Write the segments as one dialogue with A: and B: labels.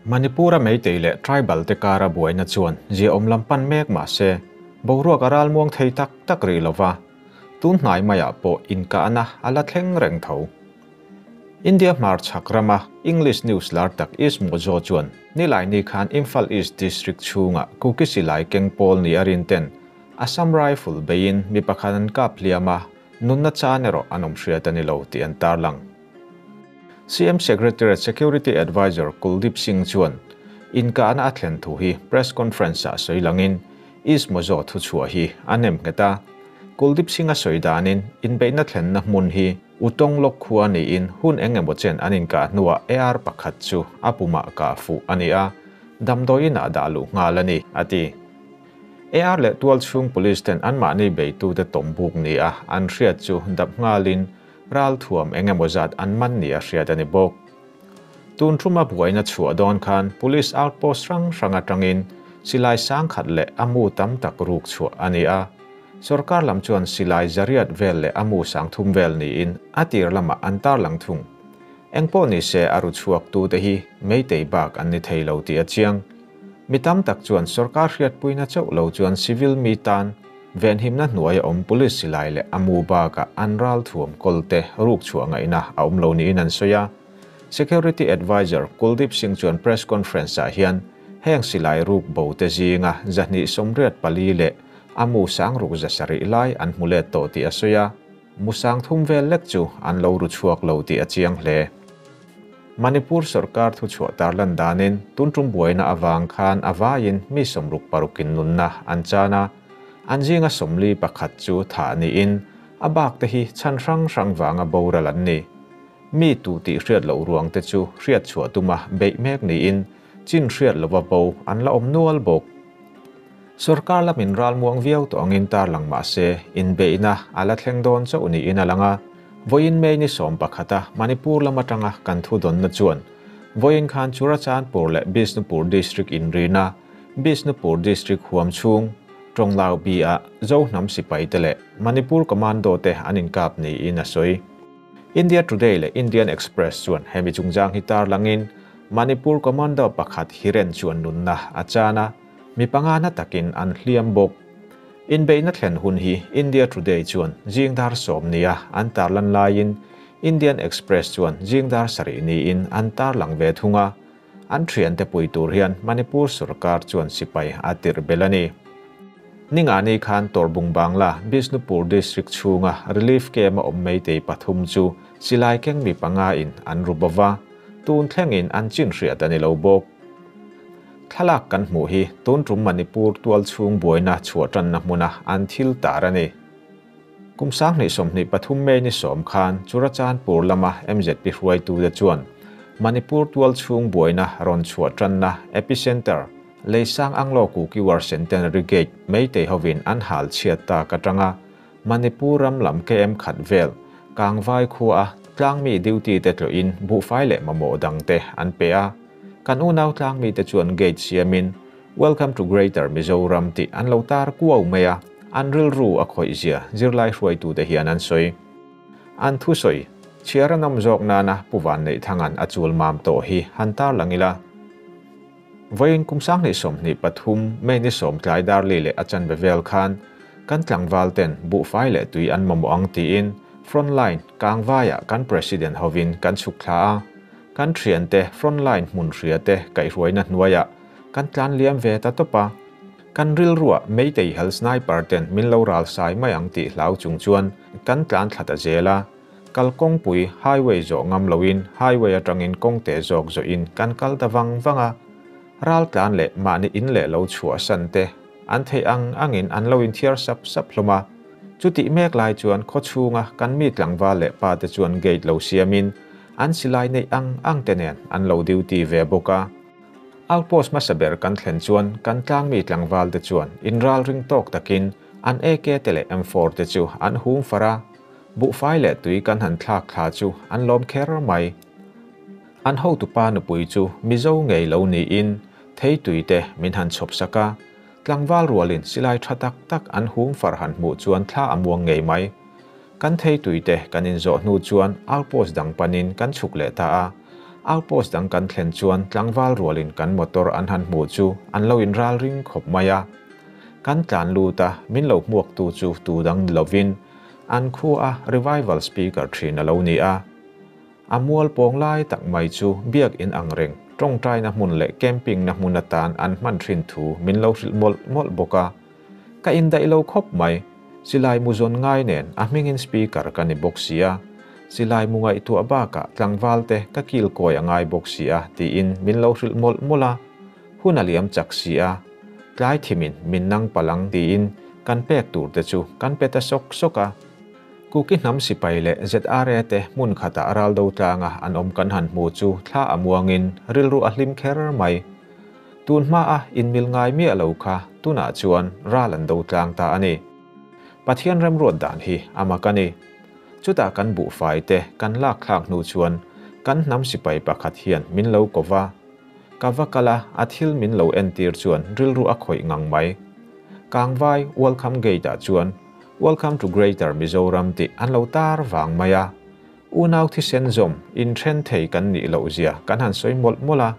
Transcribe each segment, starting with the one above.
A: Manipur-a Meitei leh Tribal te kara buaina chuan ziaawm lam pan mek mah se, boruak a ralmuang thei tak tak rih lo va, tun hnai maiah pawh inkahna a la thleng reng tho. India hmarchhak rama English news lar tak East Mojo chuan Nilaini khan Imphal East District chhunga Kuki silai keng pawl ni a rinten Assam Rifle beiin mi pakhat an kap hliam a, nunna chan erawh an awm hriat a ni lo tih an tarlang. CM Secretariat Security Adviser Kuldeep Singh chuan inkahna a thlen thu hi press conference-ah sawi langin East Mojo thuchhuah hi a nem nghet a. Kuldeep Singh a sawi danin inbeihna thlenna hmun hi Utong lawk khua niin hun eng emaw chen an inkah hnuah AR pakhat chu a pumah kah fuh a ni a, damdawiin ah dah luh nghal a ni, a ti. AR leh tualchhung police ten anmahni beitute tawmbuk ni a an hriat chu dap nghalin ralthuam eng emaw zat an man ni a hriat a ni bawk. Tun thuma buaina chhuah dawn khan police outpost hrang hrang atangin silai sangkhat leh a mu tam tak ruk chhuah a ni a. Sorkar lam chuan silai zariat vel leh a mu sangthum vel niin a tir lamah an tarlang thung. Engpawh ni se a ru chhuak tute hi Meitei bak an ni thei lo tih a chiang. Mi tam tak chuan sorkar hriatpuina chauh lo chuan civil mi tan venhimna hnuaia awm police silai leh a mu bakah an ralthuam kawlte ruk chhuah ngaihna a awm lo niin an sawi a. Security Adviser Kuldeep Singh chuan press conference-ah hian heng silai ruk bo te zinga 284 leh a mu sang ruk 700 lai an hmu let tawh tih a sawi a, mu sang thum vel lek chu an lo ru chhuak lo tih a chiang hle. Manipur sorkar thuchhuah tarlan danin tun tum buaina avang khan a vaiin mi 66in nunna an chan a, an zinga 41 chu thah niin a bak te hi chhan hrang hrang vanga boral an ni. Mi tu tih hriat loh ruang te chu hriat chhuah tuma beih mek niin chin hriat lova bo an la awm nual bawk. Sorkar lamin ralmuang viau tawh angin tarlang mah se inbeihna a la thleng dawn chauh niin a lang a. Vawiin May ni 11 a Manipur lam atanga kan thudawnna chuan vawiin khan Churachandpur leh Bishnupur District inrina Bishnupur District huam chhung Tawnglau bi ah Zohnam sipai te leh Manipur Commando te an inkap niin a sawi. India Today leh Indian Express chuan hemi chungchang hi tarlangin Manipur Commando pakhat Hiren chuan nunna a chan a, mi panga na takin an hliam bawk. Inbeihna thlen hun hi India Today chuan zing dar 10 nia an tarlan laiin Indian Express chuan zing dar 7 niin an tarlang ve thung a, an thian te pui tur hian Manipur sorkar chuan sipai a tir bel a ni. Ninga ni khan Torbung Bangla Bishnupur District chhunga relief camp a awm Meitei pathum chu silai keng mi panga in an ru bova, tun thlengin an chin hriat a ni lo bawk. Thlalak kan hmuh hi tun tum Manipur tual chhung buaina chhuah tanna hmuna an thil tar a ni. Kum 2023 May ni 10 khan Churachandpur lama MZP hruaitu te chuan Manipur tual chhung buaina rawn chhuah tanna epicenter Leisang Anglo Kuki War Centenary Gate Meitei hovin an hal chhiat ta ka tanga Manipur ram lam KM khat vel Kangvai khua a tlangmi duty te tloin buhfai leh mamawh dang te an pe a. Kan unau tlangmi te chuan gate siamin Welcome to Greater Mizoram ti an lo tar kuau mai a, an rilru a khawih zia zirlai hruaitu te hian an sawi. An thu sawi chhiar an awm zawk nana puvan neih thangan a chul mam tawh hi han tar langila. Vawiin kum 2023 May ni 10 tlai dar li leh a chanve vel khan kan tlangval ten buhfai leh tui an mamawh ang tiin frontline Kangvaiah kan president hovin kan chhuk thla a, kan thian te frontline hmun hria te kaihhruaina hnuaiah kan tlan liam ve ta tawp a. Kan rilruah Meitei hel sniper ten min lo ral sai mai ang tih hlau chung chuan kan tlan thla ta zel a. Kal kawngpui highway zawh ngam loin highway atangin kawng te zawk zawhin kan kal ta vang vang a. Ral tlan leh mahni in leh lo chhuah san te an thei ang angin an lo inthiar sap sap hlawm a. Chutih mek lai chuan khaw chhunga kan mi tlangval leh pa te chuan gate lo siamin an silai neih ang ang te nen an lo duty ve bawk a. Outpost hmasa ber kan thlen chuan kan tlang mi tlangval te chuan inral ring tawk takin an AK te leh M4 te chu an hung far a. Buhfai leh tui kan han thlak thla chu an lawm kher mai. An hotu pa nupui chu Mizo ngei lo niin thei tui te min han chhawp sak a. Tlangval rualin silai tha tak tak an hung far han hmuh chuan thla a muang ngei mai. Kan thei tui te kan inzawh hnu chuan outpost dang panin kan chhuk leh ta a. Outpost dang kan thlen chuan tlangval rualin kan motor an han hmuh chu an lo inralring khawp mai a. Kan tlan lut a, min lo hmuaktu chu tu dang ni lovin an khua a revival speaker thin a lo ni a. A mual pawng lai tak mai chu biak in ang reng, tawngtaina hmun leh camping na hmun atan an hman thin thu min lo hrilh mawlh mawlh bawk a. Ka indaih lo khawp mai, silai mu zawn ngai nen a hmingin speaker ka ni bawk si a, silai mu ngaihtuah bakah tlangval te ka kil kawi a ngai bawk si a tiin min lo hrilh mawlh mawlh a, hun a liam chak si a, tlai thimin min nang palh ang tiin kan pek tur te chu kan pe ta sawk sawk a. Kuki hnam sipai leh ZRA te hmun khatah raldo tlanga an awm kan han hmu chu thla a muangin rilru a hlim kher mai. Tun hmaa inmil ngai miah lo kha tunah chuan ral an do tlang ta a ni. Pathian remruat dan hi a mak a ni. Chutah kan buhfai te kan lak thlak hnu chuan kan hnam sipai pakhat hian min lo ko va. Ka va kal a, a thil min lo entir chuan rilru a khawih ngang mai. Kangvai Welcome Gate ah chuan Welcome to Greater Mizoram tih an lo tar vang mai a. Unau thisen zawm inthen thei kan nih loh zia kan han sawi mawlh mawlh a.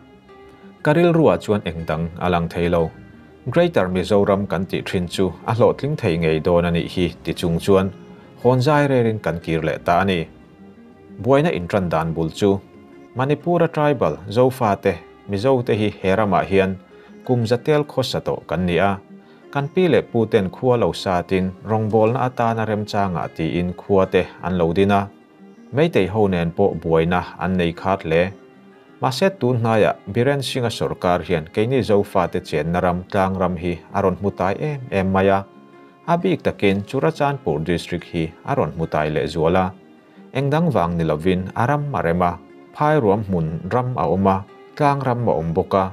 A: Ka rilruah chuan eng dang a lang thei lo. Greater Mizoram kan tih thin chu a hlawhtling thei ngei dawn a nih hi ti chung chuan hawn zai rerin kan kir leh ta a ni. Buaina intran dan bul chu Manipur-a tribal Zofate, Mizote hi he ramah hian kum zatel khawsa tawh kan ni a. Kan pi leh pu ten khua lo satin rawngbawlna atana remchangah tiin khua te an lo din a. Meitei ho nen pawh buaina an nei khat hle. Mahse tun hnaiah Biren Singh-a sorkar hian keini Zofate chenna ram tlang ram hi a rawn hmu tai em em mai a. A bik takin Churachandpur District hi a rawn hmu tai lehzual a. Eng dang vang ni lovin a ram a rem a, phai ruam hmun ram a awm a, tlang ram a awm bawk a.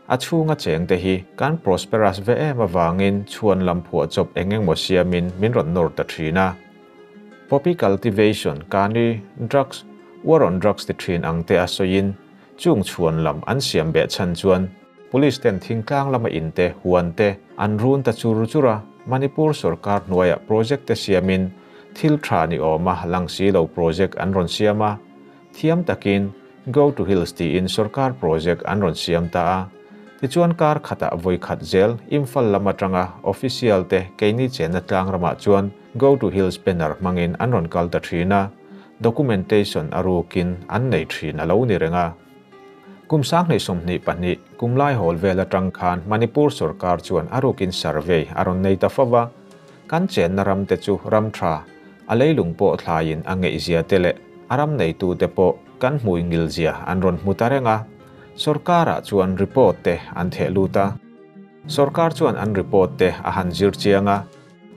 A: A chhunga chengte hi kan prosperous ve em avangin chhuan lam phuahchawp eng engmaw siamin min rawn nawr ta thin a. Poppy cultivation, kani, drugs, war on drugs ti thin ang te a sawiin chung chhuan lam an siam beh chhan chuan Police ten thingtlang lama in te, huan te an run ta chur chur a, Manipur sorkar hnuaiah project te siamin thil tha ni awma lang si lo project an rawn siam a, Thiam takin Go to Hills tiin sorkar project an rawn siam ta a. Tichuan kar khatah vawi khat zel Imphal lam atanga official te keini chenna tlang ramah chuan Go to Hills banner hmangin an rawn kal ta thin a, documentation a rukin an nei thin a lo ni reng a. Kum 2022 kum lai hawl vel atang khan Manipur sorkar chuan a rukin survey a rawn nei ta fo va. Kan chenna ram te chu ram tha, A leilung pawh thlaiin a ngeihzia te leh a ram neitute pawh kan hmui ngilzia an rawn hmu ta reng a. Sorkarah chuan report te an theh lut a. Sorkar chuan an report te a han zir chiang a.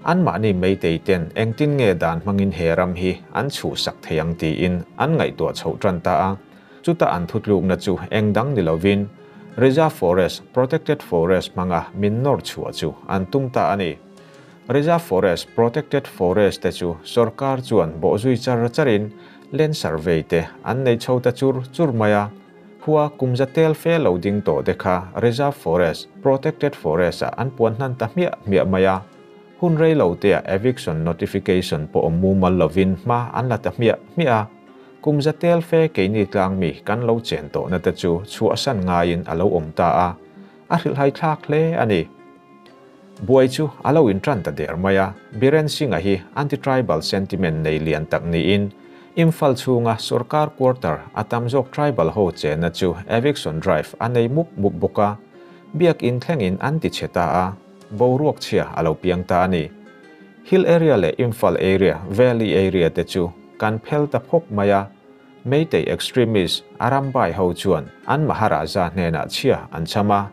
A: Anmahni Meitei ten engtin nge dan hmangin he ram hi an chhuhsak thei ang tiin an ngaihtuah chhoh tan ta a. Chuta an thutlukna chu eng dang ni lovin Reserve Forest, Protected Forest hmanga min nawr chhuah chu an tum ta a ni. Reserve Forest, Protected Forest te chu sorkar chuan bawhzui char charin Land Survey te an nei chho ta chur chur mai a. Khua kum za tel fe lo ding tawh te kha Reserve Forest, Protected Forest ah an puan hnan ta hmiah hmiah mai a. Hun rei lo teah Eviction Notification pawh awm mumal lovin hma an la ta hmiah hmiah a. Kum za tel fe keini tlangmi kan lo chen tawhna te chu chhuahsan ngaiin a lo awm ta a, a hrilhhai thlak hle a ni. Buai chu a lo inṭan ta der mai a, Biren Singh-a hi anti-tribal sentiment nei lian tak niin Imphal chhunga sorkar quarter a tam zawk tribal ho chenna chu eviction drive a nei mup mup bawk a, biakin thlengin an ti chhe ta a, boruak chhia a lo piang ta a ni. Hill area leh Imphal area, valley area te chu kan phel ta phawk mai a, Meitei extremist Arambai ho chuan an Maharaja hnenah chhia an cham a,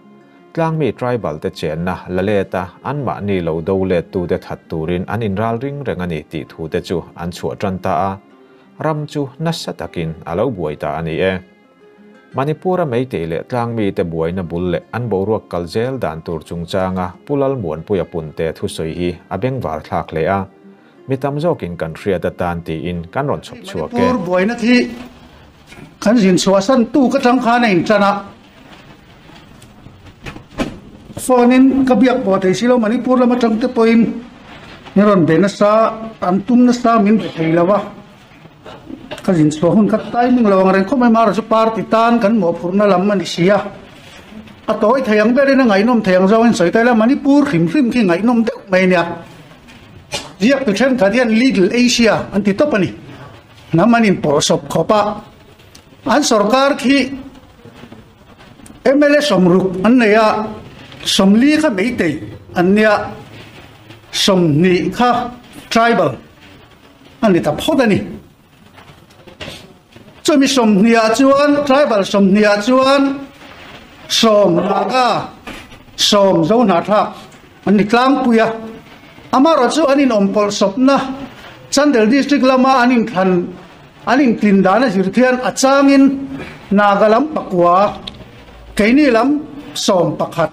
A: tlangmi tribal te chenna la let a anmahni lo do let tute that turin an inral ring reng a ni tih thu te chu an chhuah tan ta a, ram chu nasa takin a lo buai ta a ni e. Manipur-a Meitei leh tlangmi te buaina bul leh an boruak kal zel dan tur chungchanga Pu Lalmuanpuia Punte thusawi hi a bengvar thlak hle a, Mi tam zawkin kan hriat atan tiin kan rawn chhawp chhuak e.
B: Manipur buaina thi kan zin chhuahsan tu ka tang khan a intan a, phone in ka biak pawh thei si lo, Manipur lama tang te pawhin min rawn be nasa, an tum nasa min be thei lo a. Ka zin chhuah hun kha timing lo ang reng khawp mai mara chu party tan kan mawhphurhna lam a ni si a. A tawi thei ang berin a ngaihnawm thei ang zawngin sawi ta ila Manipur hrim hrim khi ngaihnawm deuh mai a nia. Ziaktu thenkhat hian Little Asia an ti tawp a ni. Hnam an inpawhsawp khawp a, an sorkar khi mla 60 an nei a, 40 kha Meitei an nia, 20 kha tribal a ni ta phawt a ni. Chumi 20 ah chuan tribal 20 ah chuan 10 Naga, 10 Zohnahthlak an ni tlangpui a. Amaherawh chu an inawm pawlhsawpna Chandel District lama an inthlan an intlin dan a zir khian a changin Naga lam pakua, keini lam 11,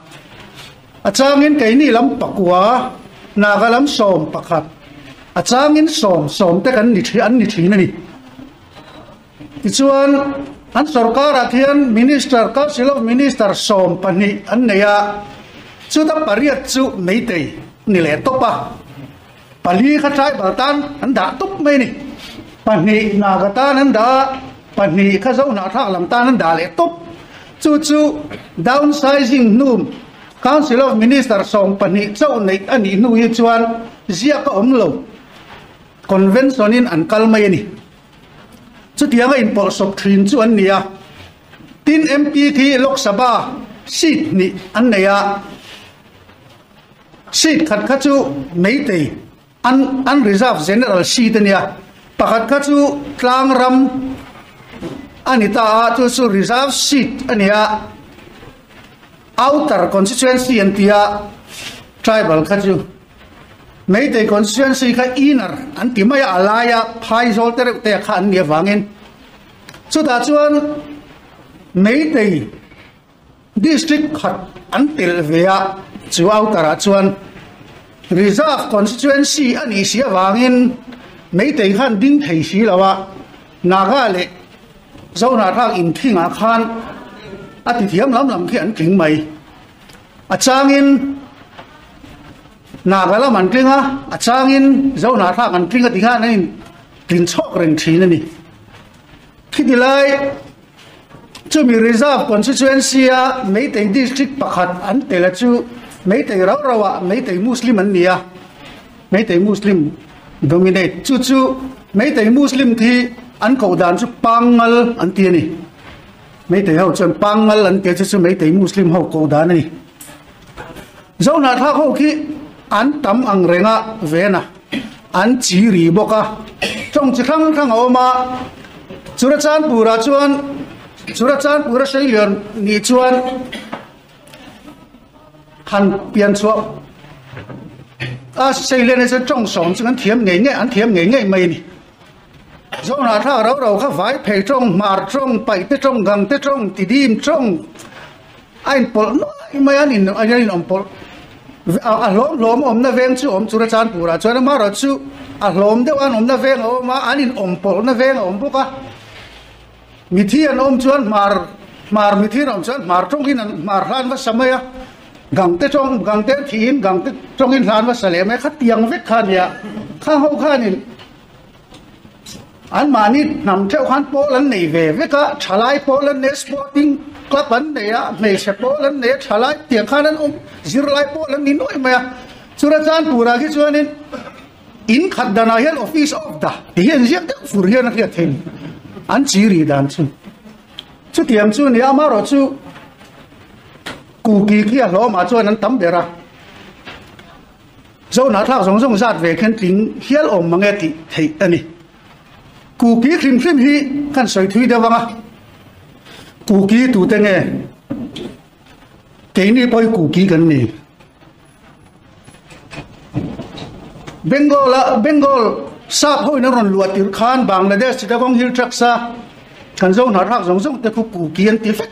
B: a changin keini lam pakua, Naga lam 11, a changin 10 10 te kan ni an ni thin a ni. Tichuan, an sorkarah khian Minister, Council of Minister 12 an nei a, chuta pariat chu Meitei ni leh tawp a, pali kha tribal tan an dah tawp mai a ni. Pahnih Naga tan an dah a, pahnih kha Zohnahthlak lam tan an dah leh tawp. Chu chu downsizing hnu Council of Minister 12 chauh neih a nih hnu hi chuan ziak a awm lo. Convention in an kal mai a ni. Chutianga inpawlhsawp thin chu an ni a. Tin, MP khi Lok Sabha seat hnih an nei a. Seat khat kha chu Meitei un unreserved general seat a nia. Pakhat kha chu Tlangram a ni ta a, chu chu reserved seat a ni a. Outer constituency an ti a, tribal kha chu. Meitei constituency kha inner an ti mai a, a laia phai zawl te reuh te kha an nih avangin chutah chuan Meitei district khat an telh ve a, chu outer ah chuan reserve constituency a nih si avangin Meitei khan ding thei si lo a, Naga leh Zohnahthlak inthingah khan a ti thiam lam lam khi an tling mai. A changin Naga lam an tling a, a changin Zohnahthlak an tling a ti khan an in tlin chhawk reng thin a ni. Khiti lai chumi Reserve Constituency a Meitei District pakhat an tel a chu Meitei rau rau ah Meitei Muslim an ni a, Meitei Muslim dominate chu chu Meitei Muslim khi an koh dan chu Pangngal an ti a ni. Meitei ho chuan Pangngal an tia chu chu Meitei Muslim ho koh dan a ni. Zohnahthlak ho khi an tam ang reng a ven a, an chi ri bawk a, tawng chi hrang hrang a awm a, Churachandpur-ah chuan Churachandpur-a Hreilian nih chuan han pian chhuah a Hreilian hi chuan tawng sawm chu an thiam ngei ngei an thiam ngei ngei mai a ni. Zohnahthlak rau rau kha vai phei tawng, hmar tawng, paih te tawng, gang te tawng, tidim tawng a inpawlh nuai mai a, an an inawm pawlh. A hlawm hlawm awmna veng chu awm chura Chanpurah chuan amaherawh chu a hlawm deuh an awmna veng a awm a, an inawm pawlhna veng a awm bawk a. Mithi an awm chuan hmar hmar mithi an awm chuan hmar tawngin an hmar hlan va sa mai a, gang te tawng gang te an thihin gang te tawngin hlan va sa leh mai a, khatiang vek kha a nia. Khang ho khanin. An mahni hnam theuh khan pawl an nei ve vek a, thalai pawl an nei a, sporting club an nei a, hmeichhe pawl an nei a, thalai tiang khan an awm, zirlai pawl an ni nuaih mai a. Churachandpurah khi chuanin in khat danah hian office of the ti hi an ziak deuh fur hian a hriat theih an chi ri dan chu. Chutiang chu a ni a, amaherawhchu Kuki khi a hlawmah chuan an tam ber a. Zohnahthlak zawng zawng zat ve khen tling hial awm mang e tih theih a ni. Kuki hrim hrim hi kan sawi thui deuh ang a, Kuki tute nge? Keini pawh hi Kuki kan ni. Bengal a Bengal sap hoin an rawn luah tir khan Bangladesh Chittagong Hill Tracts a kan Zohnahthlak zawng zawng te khu Kuki an ti vek.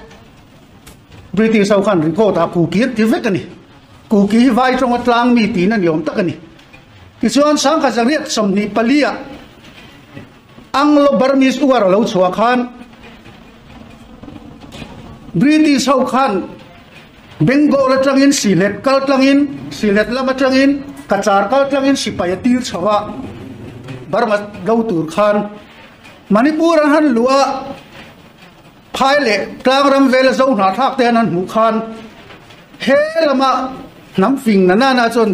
B: British ho khan record ah Kuki an ti vek a ni. Kuki hi vai tawnga tlang mi tiin a ni awm tak a ni. Tichuan Sangkhat Zariat 24 ah Anglo-Burmese War a lo chhuah khan British ho khan Bengal atangin Sylhet kal tlangin Sylhet lam atangin Cachar kal tlangin sipai a tir chho a, Burma do tur khan. Manipur an han luh a, phai leh tlangram vela zo hnahthlak te an han hmuh khan he lama hnam fing na nana chuan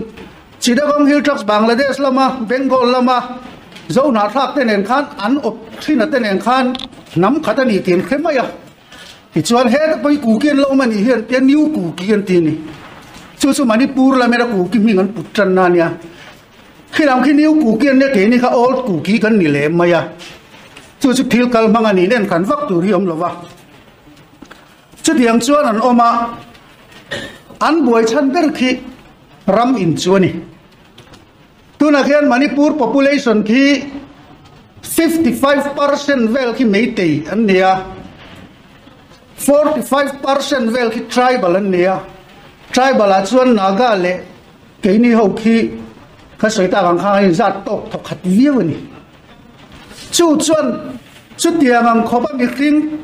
B: Chittagong Hill Tracts Bangladesh lama Bengal lama zo hnahthlak te nen khan an awp thin a te nen khan hnam khat a ni tih an hre mai a. Tichuan heta pawh hi Kuki an lo awm a nih hian tia New Kuki an ti a ni. Chu chu Manipur lam ena Kuki hming an put tan na a nia. Khi lam khi New Kuki an nia keini kha Old Kuki kan ni leh mai a. Chu chu thil kal hmang a nih nen kan vak tur hi awm lo va. Chutiang chuan an awm a, an buai chhan ber khi ram in chu a ni. Tunah khian Manipur population khi 55% vel khi Meitei an ni a, 45% vel khi tribal an ni a, tribal ah chuan Naga leh keini ho khi ka sawi tak ang khan a inzat tawk thawk khat viau a ni. Chu chuan chutiang ang khawpa mihring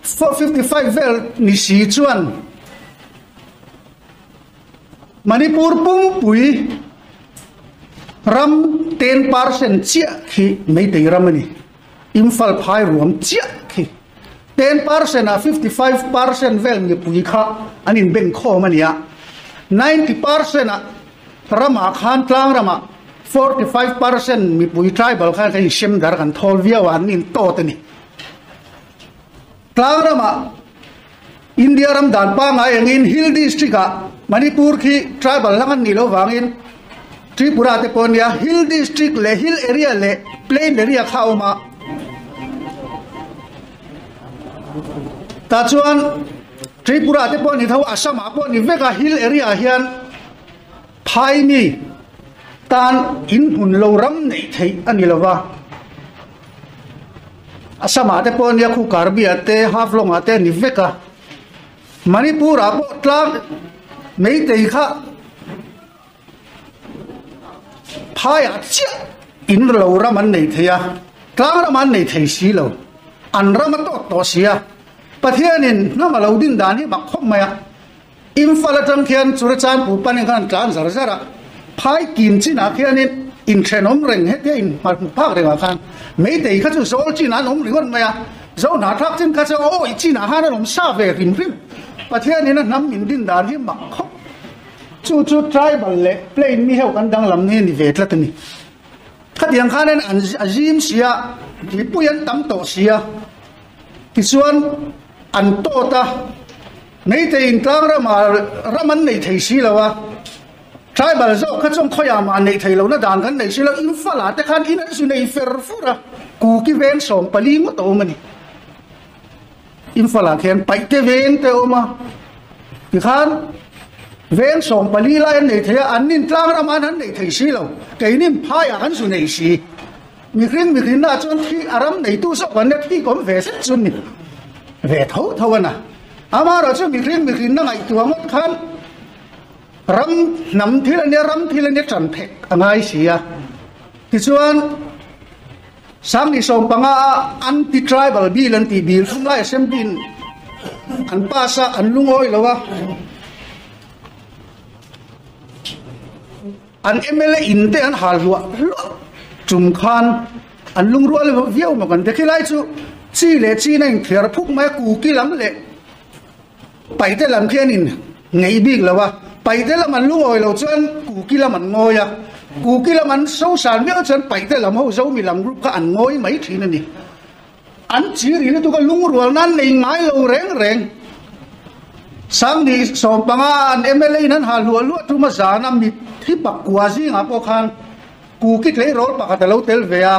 B: 55 vel ni si chuan Manipur pumpui ram 10% chiah khi Meitei ram a ni. Imphal phai ruam chiah khi 10% ah 55% vel mipui kha an inbeng khawm a ni a. 90% ah ramah khan tlang ramah 45% mipui tribal khan kan insem dar kan thawl viau a, an intawt a ni. Tlang ramah India ram dan pangngai engin Hill District ah Manipur khi tribal hlang an nih loh vangin Tripura te pawh nia Hill District leh Hill Area leh Plain Area kha a awm a. Tah chuan Tripura te pawh ni tho Assam ah pawh ni vek a Hill Area ah hian phai mi tan inhmun lo ram neih theih a ni lo va. Assam ah te pawh nia khu Karbi ah te Haflong ah te a ni vek a, Manipur ah pawh tlang Meitei kha phai ah chiah in lo ram an nei thei a, tlang ram an nei thei si lo, an ram a tawt tawh si a, Pathianin hnam a lo din dan hi mak khawp mai a, Imphal atang khian Churachandpur panin khan an tlan zar zar a, phai kim chinah khianin inthenawm reng hetia in hmu phak rengah khan Meitei kha chu zawl chinah an awm ringawt mai a, zo hnahthlak chin kha chu awi chinah khan an awm sa ve hrim hrim. Pathianin a hnam min din dan hi mak khawp. Chu chu tribal leh plain mi ho kan danglam hi a ni ve tlat a ni. Khatiang khanin an a zim si a, mipui an tam tawh si a, tichuan an tawt a. Meiteiin tlang ramah ram an nei thei si lo a, tribal zawk kha chuan khawiah mah neih thei lohna dan kan nei si lo, Imphal-ah te khan in an zu nei fer fur a, Kuki veng 14 ngawt a awm a ni. Imphal-ah khian Paihte veng te a awm a, tikhan veng 14 lai an nei thei a, an nin tlang ramah an han nei thei si lo, keinin phaiah kan zu nei si. Mihring mihrinna chuan thi a ram neitu zawk an nia thik awm ve zet chu ni ve tho tho a na. Amaherawh chu mihring mihrinna ngaihtuah ngawt khan ram hnam thil a nia ram thil a nia ṭan phek a ngai si a. Tichuan Sangni 15 a anti tribal bill an tih bil thum lai assembly in an pass a an lungawi lo a. An mla in te an hal hluah hluah tum khan an lungrual viau maw kan ti. Khilai chu chi leh chin a inthiar phuk mai a, kuki lam leh paite lam khi an in ngeih bik lo a, paite lam an lungawi lo chuan kuki lam an ngawi a, kuki lam an sosan viau chuan paite lam ho zomi lam group kha an ngawi mai thin a ni. An chi ri lutuk a lungrual nan nei ngai lo reng reng. Sangni 15 an mla in an hal hluah hluah tum a zan a mit hi pakua zingah pawh khan Kuki tleirawl pakhat a lo tel ve a,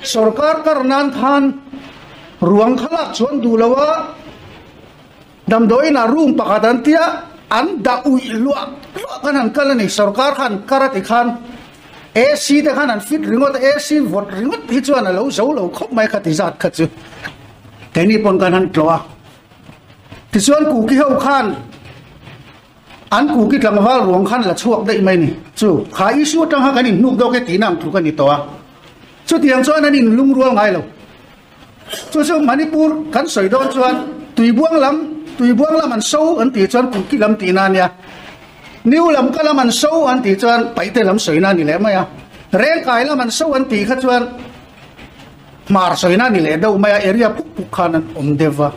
B: sorkar kar nan khan ruang kha lak chuan duh lo a, damdawiin ah room pakhat an tia an dah uih hluah hluah khan an kal a ni. Sorkar khan kar a ti khan AC te khan an fit ringawt a, AC vawt ringawt hi chuan a lo zo lo khawp mai kha ti zat kha chu keini pawn khan han tlawh a. Tichuan Kuki ho khan an Kuki tlangval ruang khan la chhuak daih mai ni chu kha issue atang kha kan inhnuk dawk e tihna ang tluk a ni tawh a. Chutiang chuan an inlungrual ngai lo. Chu chu Manipur kan sawi dawn chuan Tuibuang lam, Tuibuang lam an so an tih chuan Kuki lam tihna a nia. New Lamka lam an so an tih chuan Paihte lam sawina a ni leh mai a. Rengkai lam an so an tih kha chuan. Hmar sawina ni leh deuh mai a, area puk puk khan an awm deuh va.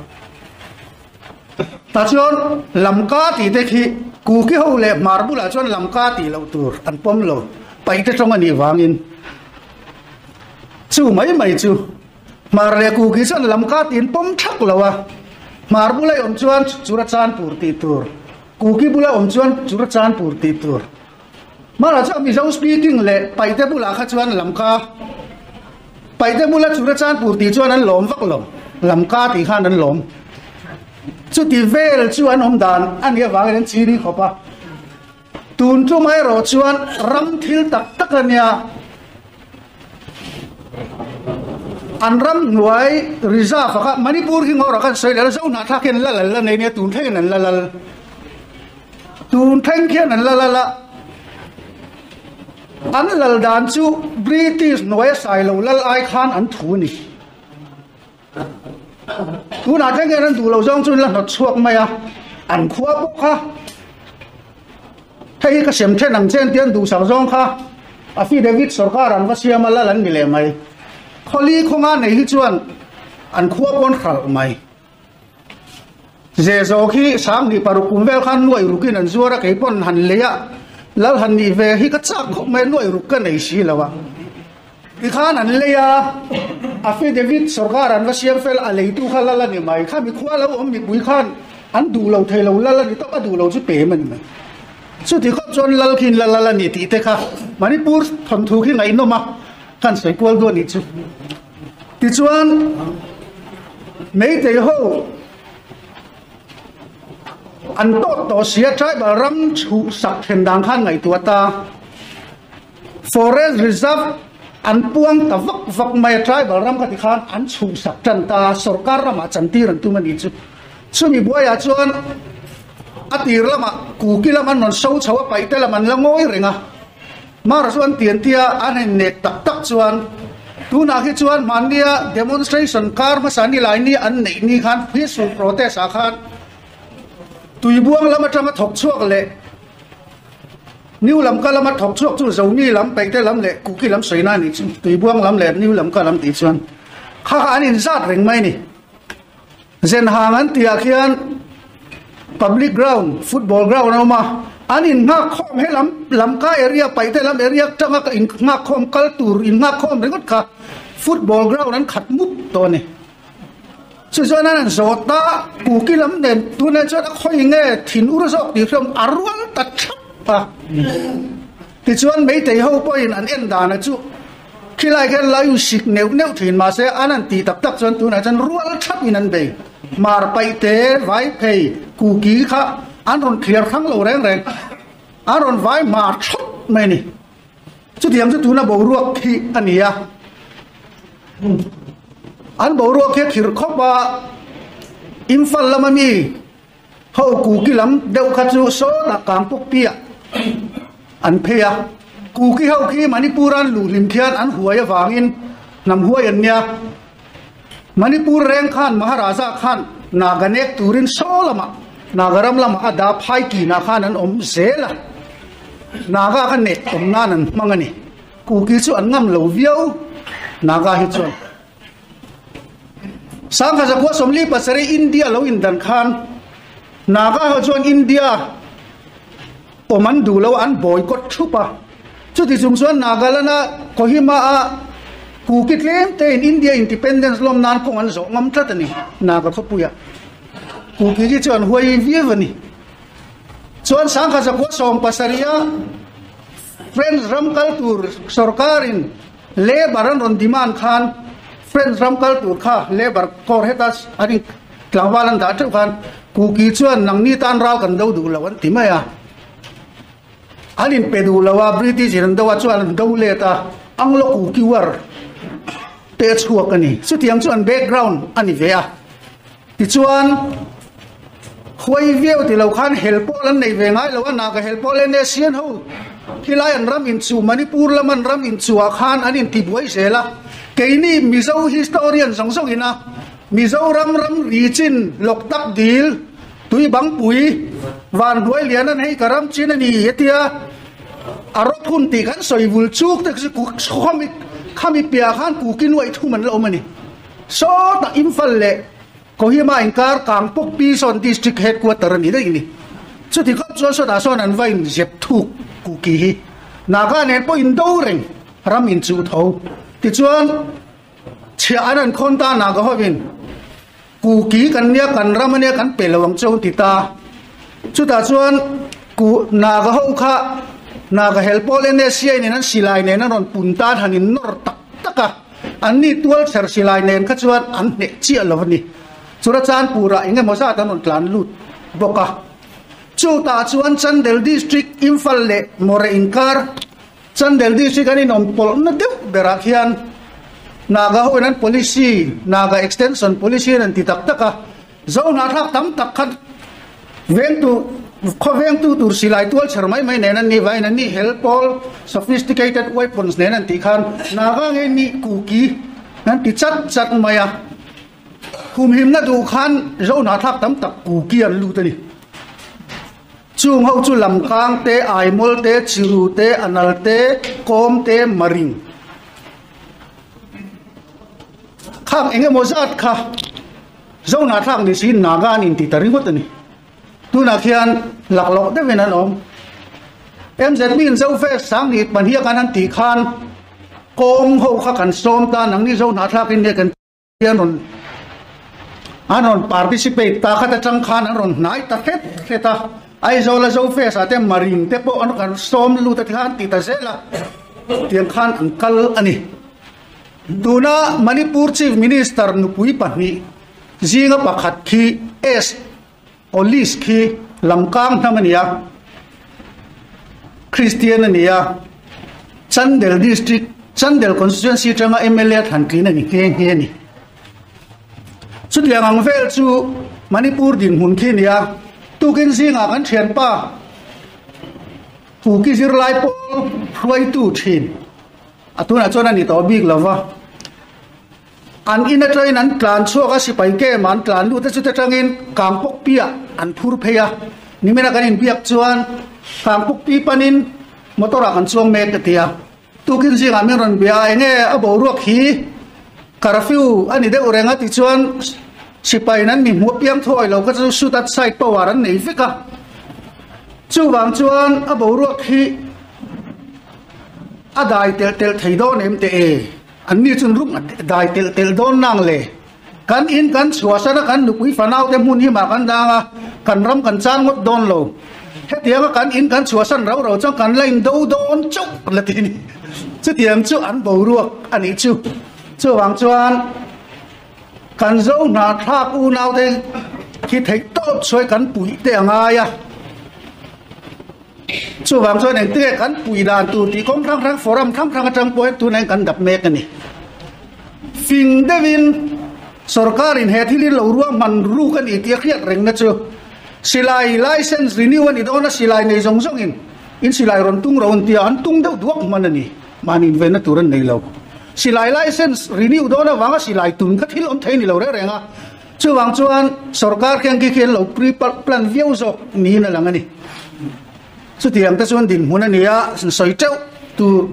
B: Tah chuan Lamka tih te khi Kuki ho leh Hmar bulah chuan Lamka tih loh tur an pawm lo, paihte tawng a nih vangin. Chu mai mai chu Hmar leh Kuki chuan Lamka tih an pawm thak lo a, Hmar bula i awm chuan Churachandpur tih tur, Kuki bula awm chuan Churachandpur tih tur. Hmarah chuan Mizo speaking leh Paihte bulah kha chuan Lamka Paihte bula Churachandpur tih chuan an lawm vak lo, Lamka tih khan an lawm. Chuti vel chu an awm dan a nih avangin an chini khawp a. Tun tum erawh chuan ram thil tak tak a nia. An ram hnuai reserve ah kha Manipur hi ngawrah khan sawi leh a, Zohnahthlak hian lal an la nei nia, tun thlengin an la lal. Tun thleng khian an la lal a, an lal dan chu British hnuaia sai lo lal ai khan an thu a ni. Tunah thleng hian an duh lo zawng chu an la hnawt chhuak mai a, an khua bawk kha hei hi ka sem then ang che an ti an duhsak zawng kha affidavit sorkar an va siam a lal an ni leh mai. Khawli khawnga nei hi chuan an khua pawn hralh mai. Zehzawk hi 2006 kum vel khan nuaih rukin an zuar a, kei pawn han lei a, lal han nih ve hi ka chak khawp mai a, nuaih ruk ka nei si lo a. Tikhan an lei a, affidavit sorkar an va siam fel a leitu kha lal a ni mai, khami khua lo awm mipui khan an duh lo thei lo lal a ni tawp, a duh lo chu pem a ni mai. Chuti khawp chuan lal khi in la lal a ni tih te kha Manipur thawnthu khi ngaihnawm a, kan sawi kual duh a nih chu. Tichuan, Meitei ho an tawt tawh sia tribal ram chhuhsak then dan khan ngaihtuah ta. Forest reserve an puang ta vak vak mai a, tribal ram kha tikhan an chhuhsak tan ta, sorkar ramah chantir an tum a nih chu. Chumi buaiah chuan a tir lamah Kuki lam an rawn so chho a, Paihte lam an la ngawi reng a. Mara chu an tian tia an han nek tak tak chuan tunah hi chuan hmannia demonstration kar hmasa ni lai ni an neih ni khan peaceful protest ah khan Tuibuang lam atanga thawk chhuak leh New Lamka lama thawk chhuak chu Zomi lam, Paihte lam leh Kuki lam sawina a nih chu Tuibuang lam leh New Lamka lam tih chuan kha kha an inzat reng mai a ni. Zenhang an tihah khian public ground, football ground a awm a, an innghak khawm he lam Lamka area, Paihte lam area atanga ka innghak khawm kal tur innghak khawm ringawt kha football ground an khat mup tawh a ni. Chu chuan an han zawt a, Kuki lam nen tunah chuan a khawi nge thin ur zawk tih hriawm a rual ta thap a. Tichuan Meitei ho pawhin an en dana chu khilai khian la in sik neuh neuh thin mahse an han tih tak tak chuan tunah chuan rual thap in an bei. Hmar paih te, vai phei, kuki kha an rawn thliar hrang lo reng reng, an rawn vai hmar thawt mai a ni. Chutiang chu tuna boruak khi a ni a. An boruak hi a khirh khawp a, Imphal lama mi Ho Kuki lam deuh kha chu sawtah Kangpokpiah an phei a, Kuki ho khi Manipur an luh hlim khian an huai avangin hnam huai an nia. Manipur reng khan Maharaja khan Naga nek turin saw lamah Naga ram lamah a dah phai kinah khan an awm zel a, Naga kha nek awm nan an hmang a ni. Kuki chu an ngam lo viau Naga hi chuan. Sangha zakua 47 India lo indan khan Naga ho chuan India awm an duh lo a, an boycott thup a. Chuti chung chuan Nagaland a Kohima a Kuki tlem te in India independence lawm nan kawng an zawh ngam tlat a ni Naga khawpuia. Kuki hi chu an huai viau a ni. Chuan Sangha zakua 70 a French ram kal tur sorkarin Labour an rawn demand khan French ram kal tur kha Labour corps heta an in tlangval an dah teuh khan Kuki chuan nangni tan ral kan do duh lo an ti mai a. An in pe duh lo a, British in an do a chuan an do let a, Anglo Kuki war te a chhuak a ni. Chutiang chu an background a ni ve a. Tichuan huai viau ti lo khan hel pawl an nei ve ngai lo a, Naga hel pawl NSCN ho khilai an ram inchuh Manipur lam an ram inchuhah khan an intibuai zel a, keini Mizo historian zawng zawng ina Mizoram ram ri chin Loktak dil Tuibangpui Vanhnuai lian an hei ka ram chin a ni hetia a rawp hun tih kan sawi vul chuk te chu khawmi. Khami piahah khan Kuki nuaih thum an la awm a ni. Sawtah Imphal leh Kohima inkar Kangpokpi sawn District Headquarter a ni daih ni. Chuti khawp chuan sawtah sawn an va inzep thuk Kuki hi. Naga nen pawh indo reng ram inchuh tho. Tichuan chhiah an an khawn ta Naga hovin Kuki kan nia kan ram ania kan pe lo ang che u ti ta. Chutah chuan Ku Naga ho kha Naga hel pawl NSCI nen an silai nen an rawn pun tan han innawr tak tak a. An ni tual chher silai nen kha chuan an hneh chiah lo a ni. Churachandpur-ah eng emaw zat an rawn tlan lut bawk a. Chutah chuan Chandel District, Imphal leh Moreh inkar Chandel District an inawm pawlhna deuh berah khian Naga hoin an policy, Naga Extension Policy an ti tak tak a. Zohnahthlak tam tak kha vengtu, khaw vengtu tur silai tual chher mai mai nen an ni vain an ni hel pawl sophisticated weapons nen an tih khan Naga nge ni Kuki an ti chat chat mai a. Humhimna duh khan Zohnahthlak tam tak Kuki an lut a ni. Chung ho chu Lamkang te, Aimawl te, Chiru te, Anal te, Kawm te, Maring. Khang eng emaw zat kha Zohnahthlak ni siin Naga an inti ta ringawt a ni. Tunah khian laklawh deuhin an awm. MZP in Zofe Sangni pahnih khan an tih khan kawng ho kha kan sawm ta nangni Zohnahthlak in nge kan An rawn an rawn participate ta khat atang khan an rawn hnai ta hret hret a, Aizawl a Zofest ah te Marine te pawh an kan sawm lut a tikhan an ti ta zel a, tiang khan an kal a ni. Tuna Manipur Chief Minister nupui pahnih zinga pakhat khi S. Police khi lamkang hnam a ni a, Christian a ni a, Chandel District, Chandel Constituency atanga mla thlan tlin a ni nghe nghe a ni. Chutiang ang vel chu Manipur dinhmun khi a ni a, tukin zingah kan thianpa Kuki zirlai pawl hruaitu thin a tunah chuan a ni tawh bik lova. An in atangin an tlan chhuak a, sipai kem an tlan lut a, chute tangin Kangpokpi-ah an phur phei a. Nimina kan inbiak chuan Kangpokpi panin motor-ah kan chuang mek a ti a. Tukin zingah min rawn bia a, enge a boruak hi curfew a ni deuh reng a ti chuan sipaiin an mi hmuh piang thuai lo kha chu shoot at sight power an nei vek a. Chuvang chuan a boruak hi a dai telh telh thei dawn em teh e. An ni chun rum a dai telh telh dawn nang le. Kan in kan chhuahsan a, kan nupui fanau te hmun himah kan dang a, kan ram kan chan ngawt dawn lo. Hetiang a kan in kan chhuahsan rau rau chuan kan la in do dawn chauh la ti ni. Chutiang chu an boruak a nih chu. Chuvang chuan kan zo hnahthlak unau te khi theih tawp sawi kan puih te a ngai a. Chuvang chuan engtinge kan pui dan tur tih kawng hrang hrang forum hrang hrang atang pawh hian tunah hian kan dap mek a ni. Fing deuhin sorkarin he thil hi lo ruahman ruk a ni tih a hriat rengna chu silai license renew a ni dawn a, silai nei zawng zawngin in silai rawn tung ro an ti a, an tung deuh duak hman a ni. Mahni invenna tur an nei lo. Silai license renew dawn avanga silai tun kha thil awm thei a ni lo reng reng a. Chuvang chuan sorkar khian khi khi an lo pre plan viau zawk niin a lang a ni. Chutiang te chuan dinhmun a ni a, sawi teuh tur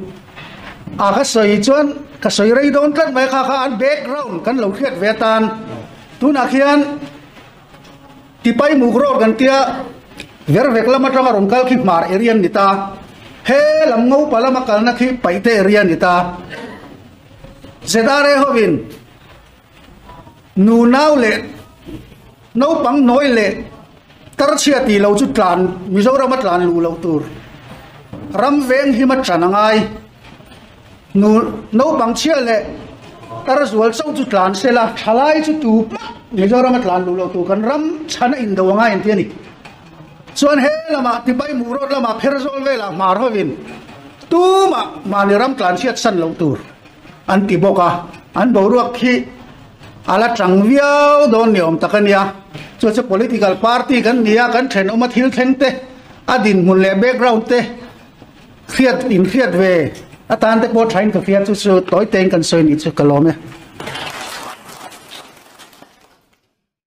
B: a ka sawi chuan ka sawi rei dawn tlat mai kha kha an background kan lo hriat ve atan tunah khian tipai muk rawt kan tia vervek lam atanga rawn kal khi hmar area an ni ta, he lam ngopa lama kalna khi paihte area a ni ta. ZRA hovin Nu nau leh naupang nawi leh tarchhia tih lo chu tlan Mizoram a tlan luh loh tur ram veng him a tan a ngai. Nu naupang chhia leh tar zual chauh chu tlan se la thalai chu tu pah Mizoram a tlan luh loh tur kan ram chhan a indo a ngai an ti a ni. Chuan he lamah Tipai Muh Road lamah Pherzawl velah hmar hovin tumah mahni ram tlan chhiat san loh tur. An ti bawk a, an boruak khi a la tang viau dawn ni awm tak a nia. Chu chu political party kan ni a, kan thenawm a thil thleng te, a dinhmun leh background te hriat inhriat ve atan te pawh thain ka hria chu chu tawi tein kan sawi nih chu ka lawm e.